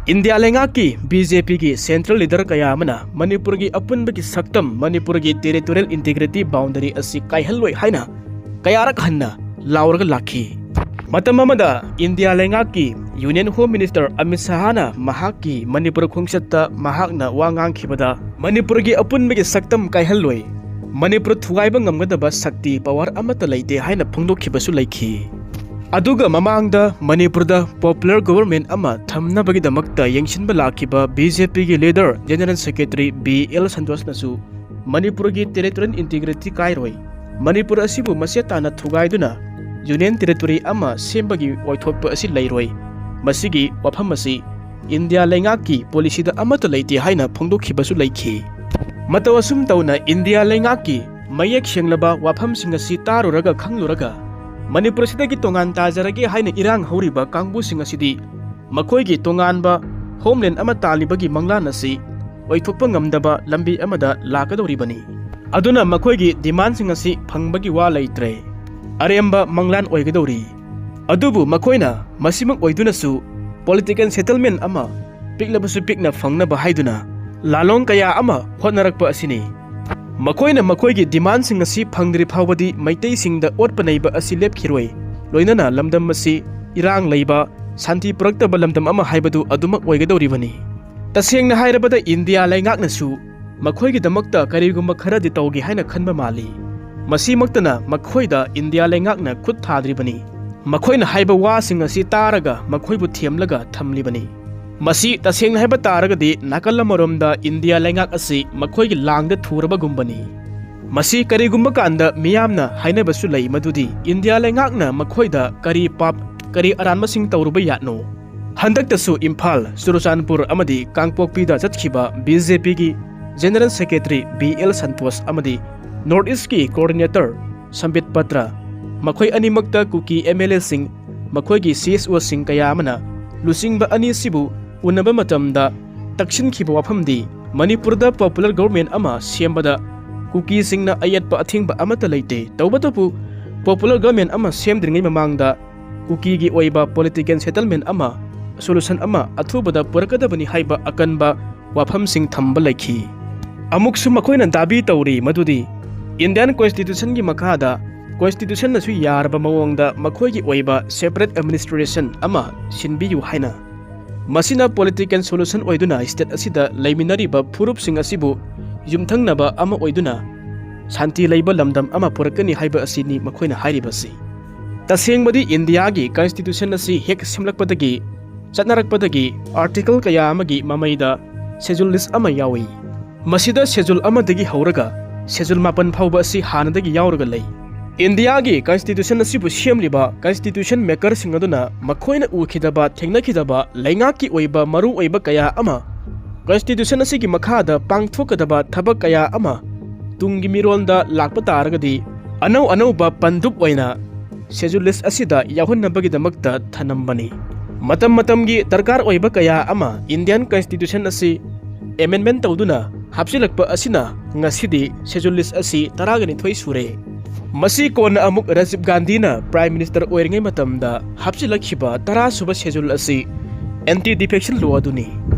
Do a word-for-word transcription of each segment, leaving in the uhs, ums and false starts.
India ꯂꯩꯉꯥꯛꯀꯤ B J ꯄꯤꯒꯤ central leader ꯀꯌꯥ ꯑꯃꯅ ꯃꯅꯤꯄꯨꯔꯒꯤ ꯑꯄꯨꯟꯕꯒꯤ ꯁꯛꯇꯝ, ꯃꯅꯤꯄꯨꯔꯒꯤ territorial integrity boundary ꯑꯁꯤ ꯀꯥꯏꯍꯜꯂꯣꯏ ꯍꯥꯏꯅ ꯀꯌꯥꯔꯛ ꯍꯟꯅ ꯂꯥꯎꯔꯒ ꯂꯥꯛꯈꯤ꯫ ꯃꯇꯝ ꯑꯃꯗ ꯏꯟꯗꯤꯌꯥ ꯂꯩꯉꯥꯛꯀꯤ Union Home Minister ꯑꯃꯤꯠ ꯁꯍꯥꯅ ꯃꯍꯥꯛꯀꯤ ꯃꯅꯤꯄꯨꯔ ꯈꯣꯡꯆꯠꯇ ꯃꯍꯥꯛꯅ ꯋꯥ ꯉꯥꯡꯈꯤꯕꯗ, ꯃꯅꯤꯄꯨꯔꯒꯤ ꯑꯄꯨꯟꯕꯒꯤ ꯁꯛꯇꯝ ꯀꯥꯏꯍꯜꯂꯣꯏ, ꯃꯅꯤꯄꯨꯔ ꯊꯨꯒꯥꯏꯕ ꯉꯝꯒꯗꯕ ꯁꯛꯇꯤ, power ꯑꯃꯠꯇ ꯂꯩꯇꯦ ꯍꯥꯏꯅ ꯐꯣꯡꯗꯣꯛꯈꯤꯕꯁꯨ ꯂꯩꯈꯤ꯫ ꯑꯗꯨꯒ ꯃꯃꯥꯡꯗ ꯃꯅꯤꯄꯨꯔꯗ popular government ꯑꯃ ꯊꯝꯅꯕꯒꯤꯗꯃꯛꯇ ꯌꯦꯡꯁꯤꯟꯕ ꯂꯥꯛꯈꯤꯕ ꯕꯤ ꯖꯦ ꯄꯤꯒꯤ leader General Secretary B L ꯁꯟꯇꯣꯁꯅꯁꯨ ꯃꯅꯤꯄꯨꯔꯒꯤ territorial integrity ꯀꯥꯏꯔꯣꯏ, ꯃꯅꯤꯄꯨꯔ ꯑꯁꯤꯕꯨ ꯃꯆꯦꯠ ꯇꯥꯅ ꯊꯨꯒꯥꯏꯗꯨꯅ Union Territory ꯑꯃ ꯁꯦꯝꯕꯒꯤ ꯑꯣꯏꯊꯣꯛꯄ ꯑꯁꯤ ꯂꯩꯔꯣꯏ, ꯃꯁꯤꯒꯤ ꯋꯥꯐꯝ ꯑꯁꯤ ꯏꯟꯗꯤꯌꯥ ꯂꯩꯉꯥꯛꯀꯤ policyꯗ ꯑꯃꯠꯇ ꯂꯩꯇꯦ ꯍꯥꯏꯅ ꯐꯣꯡꯗꯣꯛꯈꯤꯕꯁꯨ ꯂꯩꯈꯤ꯫ ꯃꯇꯧ ꯑꯁꯨꯝ ꯇꯧꯅ ꯏꯟꯗꯤꯌꯥ ꯂꯩꯉꯥꯛꯀꯤ ꯃꯌꯦꯛ ꯁꯦꯡꯂꯕ ꯋꯥꯐꯝꯁꯤꯡ ꯑꯁꯤ ꯇꯥꯔꯨꯔꯒ ꯈꯪꯂꯨꯔꯒ ꯃꯅꯤꯄꯨꯔꯁꯤꯗꯒꯤ ꯇꯣꯉꯥꯟ ꯇꯥꯖꯔꯒꯦ ꯍꯥꯏꯅ ꯏꯔꯥꯡ ꯍꯧꯔꯤꯕ ꯀꯥꯡꯕꯨꯁꯤꯡ ꯑꯁꯤꯗꯤ ꯃꯈꯣꯏꯒꯤ ꯇꯣꯉꯥꯟꯕ homeland ꯑꯃ ꯇꯥꯜꯂꯤꯕꯒꯤ ꯃꯪꯂꯥꯟ ꯑꯁꯤ ꯑꯣꯏꯊꯣꯛꯄ ꯉꯝꯗꯕ ꯂꯝꯕꯤ ꯑꯃꯗ ꯂꯥꯛꯀꯗꯧꯔꯤꯕꯅꯤ꯫ ꯑꯗꯨꯅ ꯃꯈꯣꯏꯒꯤ demandꯁꯤꯡ ꯑꯁꯤ ꯐꯪꯕꯒꯤ ꯋꯥ ꯂꯩꯇ꯭ꯔꯦ, ꯑꯔꯦꯝꯕ ꯃꯪꯂꯥꯟ ꯑꯣꯏꯒꯗꯧꯔꯤ꯫ ꯑꯗꯨꯕꯨ ꯃꯈꯣꯏꯅ ꯃꯁꯤꯃꯛ ꯑꯣꯏꯗꯨꯅꯁꯨ political settlement ꯑꯃ ꯄꯤꯛꯂꯕꯁꯨ ꯄꯤꯛꯅ ꯐꯪꯅꯕ ꯍꯥꯏꯗꯨꯅ ꯂꯥꯂꯣꯡ ꯀꯌꯥ ꯑꯃ ꯍꯣꯠꯅꯔꯛꯄ ꯑꯁꯤꯅꯤ꯫ ꯃꯈꯣꯏꯅ ꯃꯈꯣꯏꯒꯤ demandꯁꯤꯡ ꯑꯁꯤ ꯐꯪꯗ꯭ꯔꯤ ꯐꯥꯎꯕꯗꯤ ꯃꯩꯇꯩꯁꯤꯡꯗ ꯑꯣꯠꯄ ꯅꯩꯕ ꯑꯁꯤ ꯂꯦꯞꯈꯤꯔꯣꯏ, ꯂꯣꯏꯅꯅ ꯂꯝꯗꯝ ꯑꯁꯤ ꯏꯔꯥꯡ ꯂꯩꯕ, ꯁꯥꯟꯇꯤ ꯄꯨꯔꯛꯇꯕ ꯂꯝꯗꯝ ꯑꯃ ꯍꯥꯏꯕꯗꯨ ꯑꯗꯨꯃꯛ ꯑꯣꯏꯒꯗꯧꯔꯤꯕꯅꯤ꯫ ꯇꯁꯦꯡꯅ ꯍꯥꯏꯔꯕꯗ ꯏꯟꯗꯤꯌꯥ ꯂꯩꯉꯥꯛꯅꯁꯨ ꯃꯈꯣꯏꯒꯤꯗꯃꯛꯇ ꯀꯔꯤꯒꯨꯝꯕ ꯈꯔꯗꯤ ꯇꯧꯒꯦ ꯍꯥꯏꯅ ꯈꯟꯕ ꯃꯥꯜꯂꯤ꯫ ꯃꯁꯤꯃꯛꯇꯅ ꯃꯈꯣꯏꯗ ꯏꯟꯗꯤꯌꯥ ꯂꯩꯉꯥꯛꯅ ꯈꯨꯠ ꯊꯥꯗ꯭ꯔꯤꯕꯅꯤ꯫ ꯃꯈꯣꯏꯅ ꯍꯥꯏꯕ ꯋꯥꯁꯤꯡ ꯑꯁꯤ ꯇꯥꯔꯒ ꯃꯈꯣꯏꯕꯨ ꯊꯦꯝꯂꯒ ꯊꯝꯂꯤꯕꯅꯤ꯫ ꯃꯁꯤ ꯇꯁꯦꯡꯅ ꯍꯥꯏꯕ ꯇꯥꯔꯒꯗꯤ ꯅꯥꯀꯜ ꯑꯃꯔꯣꯝꯗ ꯏꯟꯗꯤꯌꯥ ꯂꯩꯉꯥꯛ ꯑꯁꯤ ꯃꯈꯣꯏꯒꯤ ꯂꯥꯡꯗ ꯊꯨꯔꯕꯒꯨꯝꯕꯅꯤ꯫ ꯃꯁꯤ ꯀꯔꯤꯒꯨꯝꯕ ꯀꯥꯟꯗ ꯃꯤꯌꯥꯝꯅ ꯍꯥꯏꯅꯕꯁꯨ ꯂꯩ ꯃꯗꯨꯗꯤ ꯏꯟꯗꯤꯌꯥ ꯂꯩꯉꯥꯛꯅ ꯃꯈꯣꯏꯗ ꯀꯔꯤ ꯄꯥꯞ, ꯀꯔꯤ ꯑꯔꯥꯟꯕꯁꯤꯡ ꯇꯧꯔꯨꯕ ꯌꯥꯠꯅꯣ? ꯍꯟꯗꯛꯇꯁꯨ ꯏꯝꯐꯥꯜ, ꯆꯨꯔꯆꯥꯟꯄꯨꯔ ꯑꯃꯗꯤ ꯀꯥꯡꯄꯣꯛꯄꯤꯗ ꯆꯠꯈꯤꯕ ꯕꯤ ꯖꯦ ꯄꯤꯒꯤ General Secretary B L Santosh ꯑꯃꯗꯤ North Eastꯀꯤ coordinator ꯁꯝꯕꯤꯠ ꯄꯇ꯭ꯔ, ꯃꯈꯣꯏ ꯑꯅꯤꯃꯛꯇ ꯀꯨꯀꯤ ꯑꯦꯝ ꯑꯦꯜ ꯑꯦꯁꯤꯡ, ꯃꯈꯣꯏꯒꯤ ꯁꯤ ꯑꯦꯁ ꯑꯣꯁꯤꯡ ꯀꯌꯥ ꯑꯃꯅ ꯂꯨꯆꯤꯡꯕ ꯑꯅꯤꯁꯤꯕꯨ ꯎꯅꯕ ꯃꯇꯝꯗ ꯇꯛꯁꯤꯟꯈꯤꯕ ꯋꯥꯐꯝꯗꯤ ꯃꯅꯤꯄꯨꯔꯗ popular government ꯑꯃ ꯁꯦꯝꯕꯗ ꯀꯨꯀꯤꯁꯤꯡꯅ ꯑꯌꯦꯠꯄ ꯑꯊꯤꯡꯕ ꯑꯃꯠꯇ ꯂꯩꯇꯦ꯫ ꯇꯧꯕꯇꯕꯨ popular government ꯑꯃ ꯁꯦꯝꯗ꯭ꯔꯤꯉꯩ ꯃꯃꯥꯡꯗ ꯀꯨꯀꯤꯒꯤ ꯑꯣꯏꯕ political settlement ꯑꯃ solution ꯑꯃ ꯑꯊꯨꯕꯗ ꯄꯨꯔꯛꯀꯗꯕꯅꯤ ꯍꯥꯏꯕ ꯑꯀꯟꯕ ꯋꯥꯐꯝꯁꯤꯡ ꯊꯝꯕ ꯂꯩꯈꯤ꯫ ꯑꯃꯨꯛꯁꯨ ꯃꯈꯣꯏꯅ ꯗꯥꯕꯤ ꯇꯧꯔꯤ ꯃꯗꯨꯗꯤ Indian Constitution ꯒꯤ ꯃꯈꯥꯗ Constitution ꯅꯁꯨ ꯌꯥꯔꯕ ꯃꯑꯣꯡꯗ ꯃꯈꯣꯏꯒꯤ ꯑꯣꯏꯕ separate administration ꯑꯃ ꯁꯤꯟꯕꯤꯌꯨ ꯍꯥꯏꯅ꯫ ꯃꯁꯤꯅ political solution ꯑꯣꯏꯗꯨꯅ state ꯑꯁꯤꯗ ꯂꯩꯃꯤꯟꯅꯔꯤꯕ ꯐꯨꯔꯨꯞꯁꯤꯡ ꯑꯁꯤꯕꯨ ꯌꯨꯝꯊꯪꯅꯕ ꯑꯃ ꯑꯣꯏꯗꯨꯅ ꯁꯥꯟꯇꯤ ꯂꯩꯕ ꯂꯝꯗꯝ ꯑꯃ ꯄꯨꯔꯛꯀꯅꯤ ꯍꯥꯏꯕ ꯑꯁꯤꯅꯤ ꯃꯈꯣꯏꯅ ꯍꯥꯏꯔꯤꯕꯁꯤ꯫ ꯇꯁꯦꯡꯕꯗꯤ ꯏꯟꯗꯤꯌꯥꯒꯤ Constitution ꯑꯁꯤ ꯍꯦꯛ ꯁꯦꯝꯂꯛꯄꯗꯒꯤ ꯆꯠꯅꯔꯛꯄꯗꯒꯤ article ꯀꯌꯥ ꯑꯃꯒꯤ ꯃꯃꯩꯗ schedule list ꯑꯃ ꯌꯥꯎꯏ꯫ ꯃꯁꯤꯗ schedule ꯑꯃꯗꯒꯤ ꯍꯧꯔꯒ schedule ꯃꯥꯄꯟ ꯐꯥꯎꯕ ꯑꯁꯤ ꯍꯥꯟꯅꯗꯒꯤ ꯌꯥꯎꯔꯒ ꯂꯩ꯫ ꯏꯟꯗꯤꯌꯥꯒꯤ Constitution ꯑꯁꯤꯕꯨ ꯁꯦꯝꯂꯤꯕ Constitution maker ꯁꯤꯡ ꯑꯗꯨꯅ ꯃꯈꯣꯏꯅ ꯎꯈꯤꯗꯕ, ꯊꯦꯡꯅꯈꯤꯗꯕ ꯂꯩꯉꯥꯛꯀꯤ ꯑꯣꯏꯕ ꯃꯔꯨꯑꯣꯏꯕ ꯀꯌꯥ ꯑꯃ Constitution ꯑꯁꯤꯒꯤ ꯃꯈꯥꯗ ꯄꯥꯡꯊꯣꯛꯀꯗꯕ ꯊꯕꯛ ꯀꯌꯥ ꯑꯃ ꯇꯨꯡꯒꯤ ꯃꯤꯔꯣꯜꯗ ꯂꯥꯛꯄ ꯇꯥꯔꯒꯗꯤ ꯑꯅꯧ ꯑꯅꯧꯕ ꯄꯟꯗꯨꯞ ꯑꯣꯏꯅ schedule list ꯑꯁꯤꯗ ꯌꯥꯎꯍꯟꯅꯕꯒꯤꯗꯃꯛꯇ ꯊꯅꯝꯕꯅꯤ꯫ ꯃꯇꯝ ꯃꯇꯝꯒꯤ ꯗꯔꯀꯥꯔ ꯑꯣꯏꯕ ꯀꯌꯥ ꯑꯃ Indian Constitution ꯑꯁꯤ amendment ꯇꯧꯗꯨꯅ ꯍꯥꯞꯆꯤꯜꯂꯛꯄ ꯑꯁꯤꯅ ꯉꯁꯤꯗꯤ schedule list ꯑꯁꯤ ꯇꯔꯥꯒ ꯅꯤꯊꯣꯏ ꯁꯨꯔꯦ꯫ ꯃꯁꯤ ꯀꯣꯟꯅ ꯑꯃꯨꯛ ꯔꯥꯖꯤꯕ ꯒꯥꯟꯙꯤꯅ Prime Minister ꯑꯣꯏꯔꯤꯉꯩ ꯃꯇꯝꯗ ꯍꯥꯞꯆꯤꯜꯂꯛꯈꯤꯕ ꯇꯔꯥ ꯁꯨꯕ schedule ꯑꯁꯤ anti defection law ꯑꯗꯨꯅꯤ꯫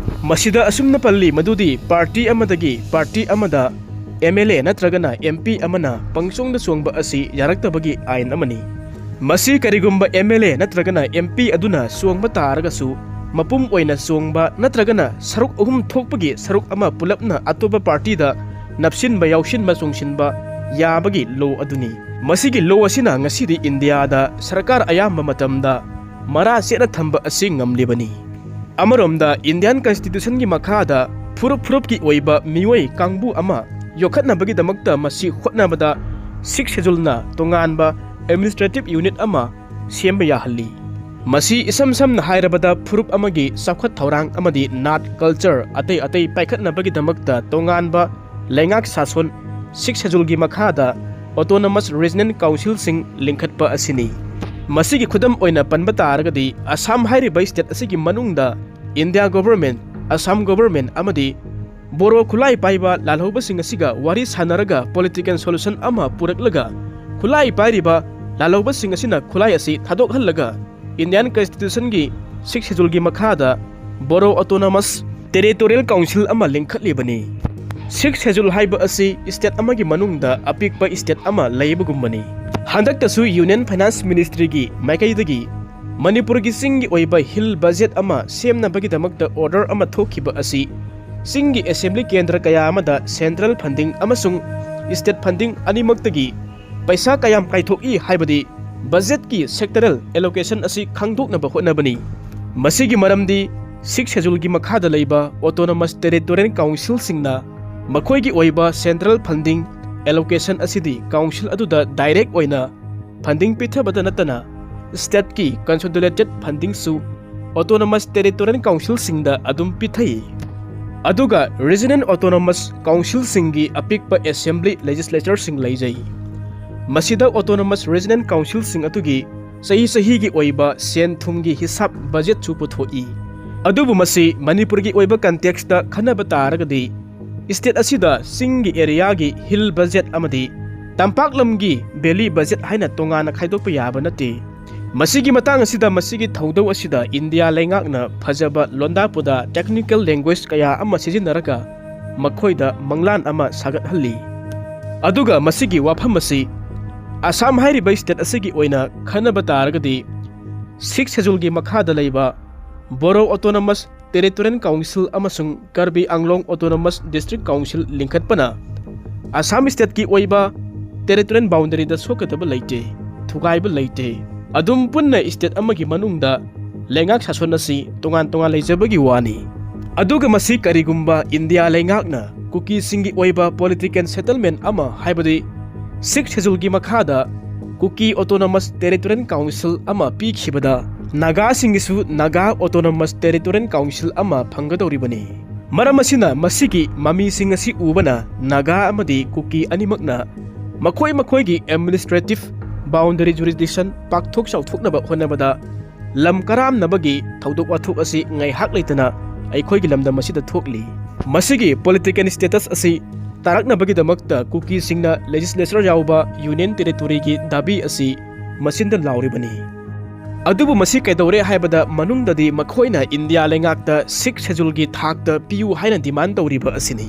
ꯃꯁꯤꯗ ꯑꯁꯨꯝꯅ ꯄꯜꯂꯤ ꯃꯗꯨꯗꯤ party ꯑꯃꯗꯒꯤ party ꯑꯃꯗ M L A ꯅꯠꯇ꯭ꯔꯒꯅ M P ꯑꯃꯅ ꯄꯪꯆꯣꯡꯗ ꯆꯣꯡꯕ ꯑꯁꯤ ꯌꯥꯔꯛꯇꯕꯒꯤ ꯑꯥꯏꯟ ꯑꯃꯅꯤ꯫ ꯃꯁꯤ ꯀꯔꯤꯒꯨꯝꯕ M L A ꯅꯠꯇ꯭ꯔꯒꯅ M P ꯑꯗꯨꯅ ꯆꯣꯡꯕ ꯇꯥꯔꯒꯁꯨ ꯃꯄꯨꯝ ꯑꯣꯏꯅ ꯆꯣꯡꯕ ꯅꯠꯇ꯭ꯔꯒꯅ ꯁꯔꯨꯛ ꯑꯍꯨꯝ ꯊꯣꯛꯄꯒꯤ ꯁꯔꯨꯛ ꯑꯃ ꯄꯨꯂꯞꯅ ꯑꯇꯣꯞꯄ party ꯗ ꯅꯞꯁꯤꯟꯕ ꯌꯥꯎꯁꯤꯟꯕ ꯆꯣꯡꯁꯤꯟꯕ ꯌꯥꯕꯒꯤ law ꯑꯗꯨꯅꯤ꯫ ꯃꯁꯤꯒꯤ law ꯑꯁꯤꯅ ꯉꯁꯤꯗꯤ ꯏꯟꯗꯤꯌꯥꯗ ꯁꯔꯀꯥꯔ ꯑꯌꯥꯝꯕ ꯃꯇꯝꯗ ꯃꯔꯥ ꯆꯦꯠꯅ ꯊꯝꯕ ꯑꯁꯤ ꯉꯝꯂꯤꯕꯅꯤ꯫ ꯑꯃꯔꯣꯝꯗ Indian Constitution ꯒꯤ ꯃꯈꯥꯗ ꯐꯨꯔꯨꯞ ꯐꯨꯔꯨꯞꯀꯤ ꯑꯣꯏꯕ ꯃꯤꯑꯣꯏ ꯀꯥꯡꯕꯨ ꯑꯃ ꯌꯣꯛꯈꯠꯅꯕꯒꯤꯗꯃꯛꯇ ꯃꯁꯤ ꯍꯣꯠꯅꯕꯗ Sixth Schedule ꯅ ꯇꯣꯉꯥꯟꯕ administrative unit ꯑꯃ ꯁꯦꯝꯕ ꯌꯥꯍꯜꯂꯤ꯫ ꯃꯁꯤ ꯏꯁꯝ ꯁꯝꯅ ꯍꯥꯏꯔꯕꯗ ꯐꯨꯔꯨꯞ ꯑꯃꯒꯤ ꯆꯥꯎꯈꯠ ꯊꯧꯔꯥꯡ ꯑꯃꯗꯤ ꯅꯥꯠ, culture ꯑꯇꯩ ꯑꯇꯩ ꯄꯥꯏꯈꯠꯅꯕꯒꯤꯗꯃꯛꯇ ꯇꯣꯉꯥꯟꯕ ꯂꯩꯉꯥꯛ ꯁꯥꯁꯣꯟ Sixth Schedule ꯒꯤ ꯃꯈꯥꯗ Autonomous Regional Council ꯁꯤꯡ ꯂꯤꯡꯈꯠꯄ ꯑꯁꯤꯅꯤ꯫ ꯃꯁꯤꯒꯤ ꯈꯨꯗꯝ ꯑꯣꯏꯅ ꯄꯟꯕ ꯇꯥꯔꯒꯗꯤ ꯑꯁꯥꯝ ꯍꯥꯏꯔꯤꯕ state ꯑꯁꯤꯒꯤ ꯃꯅꯨꯡꯗ India Government, Assam Government ꯑꯃꯗꯤ ꯕꯣꯔꯣ ꯈꯨꯠꯂꯥꯏ ꯄꯥꯏꯕ ꯂꯥꯜꯍꯧꯕꯁꯤꯡ ꯑꯁꯤꯒ ꯋꯥꯔꯤ ꯁꯥꯟꯅꯔꯒ political solution ꯑꯃ ꯄꯨꯔꯛꯂꯒ ꯈꯨꯠꯂꯥꯏ ꯄꯥꯏꯔꯤꯕ ꯂꯥꯜꯍꯧꯕꯁꯤꯡ ꯑꯁꯤꯅ ꯈꯨꯠꯂꯥꯏ ꯑꯁꯤ ꯊꯥꯗꯣꯛꯍꯜꯂꯒ Indian Constitution ꯒꯤ Sixth Scheduleꯒꯤ ꯃꯈꯥꯗ Bodo Autonomous Territorial Council ꯑꯃ ꯂꯤꯡꯈꯠꯂꯤꯕꯅꯤ꯫ Sixth Schedule ꯍꯥꯏꯕ ꯑꯁꯤ state ꯑꯃꯒꯤ ꯃꯅꯨꯡꯗ ꯑꯄꯤꯛꯄ state ꯑꯃ ꯂꯩꯕꯒꯨꯝꯕꯅꯤ꯫ ꯍꯟꯗꯛꯇꯁꯨ Union Finance Ministryꯒꯤ ꯃꯥꯏꯀꯩꯗꯒꯤ ꯃꯅꯤꯄꯨꯔꯒꯤ ꯆꯤꯡꯒꯤ ꯑꯣꯏꯕ hill budget ꯑꯃ ꯁꯦꯝꯅꯕꯒꯤꯗꯃꯛꯇ order ꯑꯃ ꯊꯣꯛꯈꯤꯕ ꯑꯁꯤ ꯆꯤꯡꯒꯤ assembly ꯀꯦꯟꯗ꯭ꯔ ꯀꯌꯥ ꯑꯃꯗ central funding ꯑꯃꯁꯨꯡ state funding ꯑꯅꯤꯃꯛꯇꯒꯤ ꯄꯩꯁꯥ ꯀꯌꯥꯝ ꯀꯥꯏꯊꯣꯛꯏ ꯍꯥꯏꯕꯗꯤ budgetꯀꯤ sectoral allocation ꯑꯁꯤ ꯈꯪꯗꯣꯛꯅꯕ ꯍꯣꯠꯅꯕꯅꯤ꯫ ꯃꯁꯤꯒꯤ ꯃꯔꯝꯗꯤ Sixth Scheduleꯒꯤ ꯃꯈꯥꯗ ꯂꯩꯕ Autonomous Territorial Councilꯁꯤꯡꯅ ꯃꯈꯣꯏꯒꯤ ꯑꯣꯏꯕ central funding allocation ꯑꯁꯤꯗꯤ council ꯑꯗꯨꯗ direct ꯑꯣꯏꯅ funding ꯄꯤꯊꯕꯗ ꯅꯠꯇꯅ stateꯀꯤ consolidated fundingꯁꯨ Autonomous Territorial Councilꯁꯤꯡꯗ ꯑꯗꯨꯝ ꯄꯤꯊꯩ꯫ ꯑꯗꯨꯒ Regional Autonomous Councilꯁꯤꯡꯒꯤ ꯑꯄꯤꯛꯄ assembly legislatureꯁꯤꯡ ꯂꯩꯖꯩ꯫ ꯃꯁꯤꯗ Autonomous Regional Councilꯁꯤꯡ ꯑꯗꯨꯒꯤ ꯆꯍꯤ ꯆꯍꯤꯒꯤ ꯑꯣꯏꯕ ꯁꯦꯟ ꯊꯨꯝꯒꯤ ꯍꯤꯁꯥꯞ budgetꯁꯨ ꯄꯨꯊꯣꯛꯏ꯫ ꯑꯗꯨꯕꯨ ꯃꯁꯤ ꯃꯅꯤꯄꯨꯔꯒꯤ ꯑꯣꯏꯕ contextꯇ ꯈꯟꯅꯕ ꯇꯥꯔꯒꯗꯤ state ꯑꯁꯤꯗ ꯆꯤꯡꯒꯤ areaꯒꯤ hill budget ꯑꯃꯗꯤ ꯇꯝꯄꯥꯛ ꯂꯝꯒꯤ valley budget ꯍꯥꯏꯅ ꯇꯣꯉꯥꯟꯅ ꯈꯥꯏꯗꯣꯛꯄ ꯌꯥꯕ ꯅꯠꯇꯦ꯫ ꯃꯁꯤꯒꯤ ꯃꯇꯥꯡ ꯑꯁꯤꯗ ꯃꯁꯤꯒꯤ ꯊꯧꯗꯧ ꯑꯁꯤꯗ ꯏꯟꯗꯤꯌꯥ ꯂꯩꯉꯥꯛꯅ ꯐꯖꯕ ꯂꯣꯟꯗꯥ ꯄꯨꯗꯥ technical language ꯀꯌꯥ ꯑꯃ ꯁꯤꯖꯤꯟꯅꯔꯒ ꯃꯈꯣꯏꯗ ꯃꯪꯂꯥꯟ ꯑꯃ ꯁꯥꯒꯠꯍꯜꯂꯤ꯫ ꯑꯗꯨꯒ ꯃꯁꯤꯒꯤ ꯋꯥꯐꯝ ꯑꯁꯤ ꯑꯁꯥꯝ ꯍꯥꯏꯔꯤꯕ state ꯑꯁꯤꯒꯤ ꯑꯣꯏꯅ ꯈꯟꯅꯕ ꯇꯥꯔꯒꯗꯤ Sixth Scheduleꯒꯤ ꯃꯈꯥꯗ ꯂꯩꯕ Bodo Autonomous Territorial Council ꯑꯃꯁꯨꯡ Karbi Anglong Autonomous District Council ꯂꯤꯡꯈꯠꯄꯅ Assam stateꯀꯤ ꯑꯣꯏꯕ territorial boundaryꯗ ꯁꯣꯛꯀꯗꯕ ꯂꯩꯇꯦ, ꯊꯨꯒꯥꯏꯕ ꯂꯩꯇꯦ꯫ ꯑꯗꯨꯝ ꯄꯨꯟꯅ state ꯑꯃꯒꯤ ꯃꯅꯨꯡꯗ ꯂꯩꯉꯥꯛ ꯁꯥꯁꯣꯟ ꯑꯁꯤ ꯇꯣꯉꯥꯟ ꯇꯣꯉꯥꯟ ꯂꯩꯖꯕꯒꯤ ꯋꯥꯅꯤ꯫ ꯑꯗꯨꯒ ꯃꯁꯤ ꯀꯔꯤꯒꯨꯝꯕ ꯏꯟꯗꯤꯌꯥ ꯂꯩꯉꯥꯛꯅ ꯀꯨꯀꯤꯁꯤꯡꯒꯤ ꯑꯣꯏꯕ political settlement ꯑꯃ, ꯍꯥꯏꯕꯗꯤ Sixth Scheduleꯒꯤ ꯃꯈꯥꯗ Kuki Autonomous Territorial Council ꯑꯃ ꯄꯤꯈꯤꯕꯗ ꯅꯥꯒꯥꯁꯤꯡꯒꯤꯁꯨ Naga Autonomous Territorial Council ꯑꯃ ꯐꯪꯒꯗꯧꯔꯤꯕꯅꯤ꯫ ꯃꯔꯝ ꯑꯁꯤꯅ ꯃꯁꯤꯒꯤ ꯃꯃꯤꯁꯤꯡ ꯑꯁꯤ ꯎꯕꯅ ꯅꯥꯒꯥ ꯑꯃꯗꯤ ꯀꯨꯀꯤ ꯑꯅꯤꯃꯛꯅ ꯃꯈꯣꯏ ꯃꯈꯣꯏꯒꯤ administrative boundary jurisdiction ꯄꯥꯛꯊꯣꯛ ꯆꯥꯎꯊꯣꯛꯅꯕ ꯍꯣꯠꯅꯕꯗ ꯂꯝ ꯀꯔꯥꯝꯅꯕꯒꯤ ꯊꯧꯗꯣꯛ ꯋꯥꯊꯣꯛ ꯑꯁꯤ ꯉꯥꯏꯍꯥꯛ ꯂꯩꯇꯅ ꯑꯩꯈꯣꯏꯒꯤ ꯂꯝꯗꯝ ꯑꯁꯤꯗ ꯊꯣꯛꯂꯤ꯫ ꯃꯁꯤꯒꯤ political status ꯑꯁꯤ ꯇꯥꯔꯛꯅꯕꯒꯤꯗꯃꯛꯇ ꯀꯨꯀꯤꯁꯤꯡꯅ legislature ꯌꯥꯎꯕ Union Territoryꯒꯤ ꯗꯥꯕꯤ ꯑꯁꯤ ꯃꯆꯤꯟꯗ ꯂꯥꯎꯔꯤꯕꯅꯤ꯫ ꯑꯗꯨꯕꯨ ꯃꯁꯤ ꯀꯩꯗꯧꯔꯦ ꯍꯥꯏꯕꯗ, ꯃꯅꯨꯡꯗꯗꯤ ꯃꯈꯣꯏꯅ ꯏꯟꯗꯤꯌꯥ ꯂꯩꯉꯥꯛꯇ Sixth Schedule ꯒꯤ ꯊꯥꯛꯇ ꯄꯤꯌꯨ ꯍꯥꯏꯅ demand ꯇꯧꯔꯤꯕ ꯑꯁꯤꯅꯤ꯫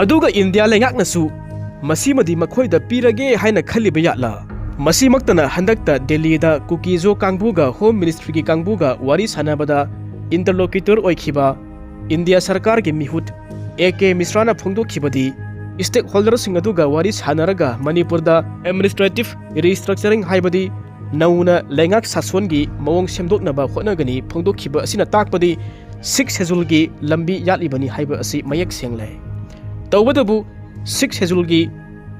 ꯑꯗꯨꯒ ꯏꯟꯗꯤꯌꯥ ꯂꯩꯉꯥꯛꯅꯁꯨ ꯃꯁꯤꯃꯗꯤ ꯃꯈꯣꯏꯗ ꯄꯤꯔꯒꯦ ꯍꯥꯏꯅ ꯈꯜꯂꯤꯕ ꯌꯥꯠꯂꯥ? ꯃꯁꯤꯃꯛꯇꯅ ꯍꯟꯗꯛꯇ ꯗꯦꯜꯂꯤꯗ ꯀꯨꯀꯤꯖꯣ ꯀꯥꯡꯕꯨꯒ Home Ministry ꯒꯤ ꯀꯥꯡꯕꯨꯒ ꯋꯥꯔꯤ ꯁꯥꯟꯅꯕꯗ interlocutor ꯑꯣꯏꯈꯤꯕ ꯏꯟꯗꯤꯌꯥ ꯁꯔꯀꯥꯔꯒꯤ ꯃꯤꯍꯨꯠ ꯑꯦ ꯀꯦ ꯃꯤꯁ꯭ꯔꯥꯅ ꯐꯣꯡꯗꯣꯛꯈꯤꯕꯗꯤ, stakeholder ꯁꯤꯡ ꯑꯗꯨꯒ ꯋꯥꯔꯤ ꯁꯥꯟꯅꯔꯒ ꯃꯅꯤꯄꯨꯔꯗ administrative restructuring, ꯍꯥꯏꯕꯗꯤ ꯅꯧꯅ ꯂꯩꯉꯥꯛ ꯁꯥꯁꯣꯟꯒꯤ ꯃꯑꯣꯡ ꯁꯦꯝꯗꯣꯛꯅꯕ ꯍꯣꯠꯅꯒꯅꯤ ꯐꯣꯡꯗꯣꯛꯈꯤꯕ ꯑꯁꯤꯅ ꯇꯥꯛꯄꯗꯤ Sixth Schedule ꯒꯤ ꯂꯝꯕꯤ ꯌꯥꯠꯂꯤꯕꯅꯤ ꯍꯥꯏꯕ ꯑꯁꯤ ꯃꯌꯦꯛ ꯁꯦꯡꯂꯦ꯫ ꯇꯧꯕꯇꯕꯨ Sixth Schedule ꯒꯤ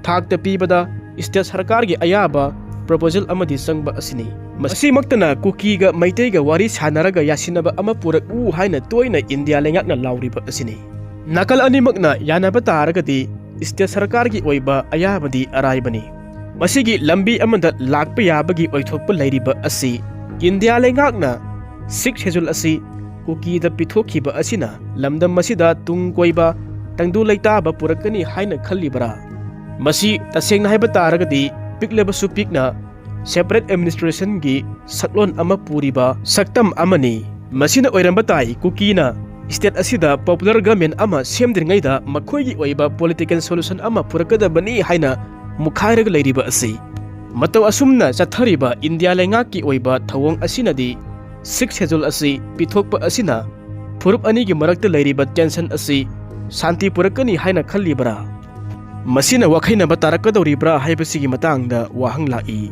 ꯊꯥꯛꯇ ꯄꯤꯕꯗ state ꯁꯔꯀꯥꯔꯒꯤ ꯑꯌꯥꯕ proposal ꯑꯃꯗꯤ ꯆꯪꯕ ꯑꯁꯤꯅꯤ꯫ ꯃꯁꯤꯃꯛꯇꯅ ꯀꯨꯀꯤꯒ ꯃꯩꯇꯩꯒ ꯋꯥꯔꯤ ꯁꯥꯟꯅꯔꯒ ꯌꯥꯁꯤꯟꯅꯕ ꯑꯃ ꯄꯨꯔꯛꯎ ꯍꯥꯏꯅ ꯇꯣꯏꯅ ꯏꯟꯗꯤꯌꯥ ꯂꯩꯉꯥꯛꯅ ꯂꯥꯎꯔꯤꯕ ꯑꯁꯤꯅꯤ꯫ ꯅꯥꯀꯜ ꯑꯅꯤꯃꯛꯅ ꯌꯥꯅꯕ ꯇꯥꯔꯒꯗꯤ state ꯁꯔꯀꯥꯔꯒꯤ ꯑꯣꯏꯕ ꯑꯌꯥꯕꯗꯤ ꯑꯔꯥꯏꯕꯅꯤ꯫ ꯃꯁꯤꯒꯤ ꯂꯝꯕꯤ ꯑꯃꯗ ꯂꯥꯛꯄ ꯌꯥꯕꯒꯤ ꯑꯣꯏꯊꯣꯛꯄ ꯂꯩꯔꯤꯕ ꯑꯁꯤ ꯏꯟꯗꯤꯌꯥ ꯂꯩꯉꯥꯛꯅ Sixth Schedule ꯑꯁꯤ ꯀꯨꯀꯤꯗ ꯄꯤꯊꯣꯛꯈꯤꯕ ꯑꯁꯤꯅ ꯂꯝꯗꯝ ꯑꯁꯤꯗ ꯇꯨꯡ ꯀꯣꯏꯕ ꯇꯪꯗꯨ ꯂꯩꯇꯥꯕ ꯄꯨꯔꯛꯀꯅꯤ ꯍꯥꯏꯅ ꯈꯜꯂꯤꯕꯔꯥ? ꯃꯁꯤ ꯇꯁꯦꯡꯅ ꯍꯥꯏꯕ ꯇꯥꯔꯒꯗꯤ ꯄꯤꯛꯂꯕꯁꯨ ꯄꯤꯛꯅ separate administration ꯒꯤ ꯁꯛꯂꯣꯟ ꯑꯃ ꯄꯨꯔꯤꯕ ꯁꯛꯇꯝ ꯑꯃꯅꯤ꯫ ꯃꯁꯤꯅ ꯑꯣꯏꯔꯝꯕ ꯇꯥꯏ ꯀꯨꯀꯤꯅ state ꯑꯁꯤꯗ popular government ꯑꯃ ꯁꯦꯝꯗ꯭ꯔꯤꯉꯩꯗ ꯃꯈꯣꯏꯒꯤ ꯑꯣꯏꯕ political solution ꯑꯃ ꯄꯨꯔꯛꯀꯗꯕꯅꯤ ꯍꯥꯏꯅ ꯃꯨꯛꯈꯥꯏꯔꯒ ꯂꯩꯔꯤꯕ ꯑꯁꯤ꯫ ꯃꯇꯧ ꯑꯁꯨꯝꯅ ꯆꯠꯊꯔꯤꯕ ꯏꯟꯗꯤꯌꯥ ꯂꯩꯉꯥꯛꯀꯤ ꯑꯣꯏꯕ ꯊꯧꯑꯣꯡ ꯑꯁꯤꯅꯗꯤ Sixth Schedule ꯑꯁꯤ ꯄꯤꯊꯣꯛꯄ ꯑꯁꯤꯅ ꯐꯨꯔꯨꯞ ꯑꯅꯤꯒꯤ ꯃꯔꯛꯇ ꯂꯩꯔꯤꯕ tension ꯑꯁꯤ ꯁꯥꯟꯇꯤ ꯄꯨꯔꯛꯀꯅꯤ ꯍꯥꯏꯅ ꯈꯜꯂꯤꯕꯔꯥ? ꯃꯁꯤꯅ ꯋꯥꯈꯩꯅꯕ ꯇꯥꯔꯛꯀꯗꯧꯔꯤꯕ꯭ꯔꯥ ꯍꯥꯏꯕꯁꯤꯒꯤ ꯃꯇꯥꯡꯗ ꯋꯥꯍꯪ ꯂꯥꯛꯏ꯫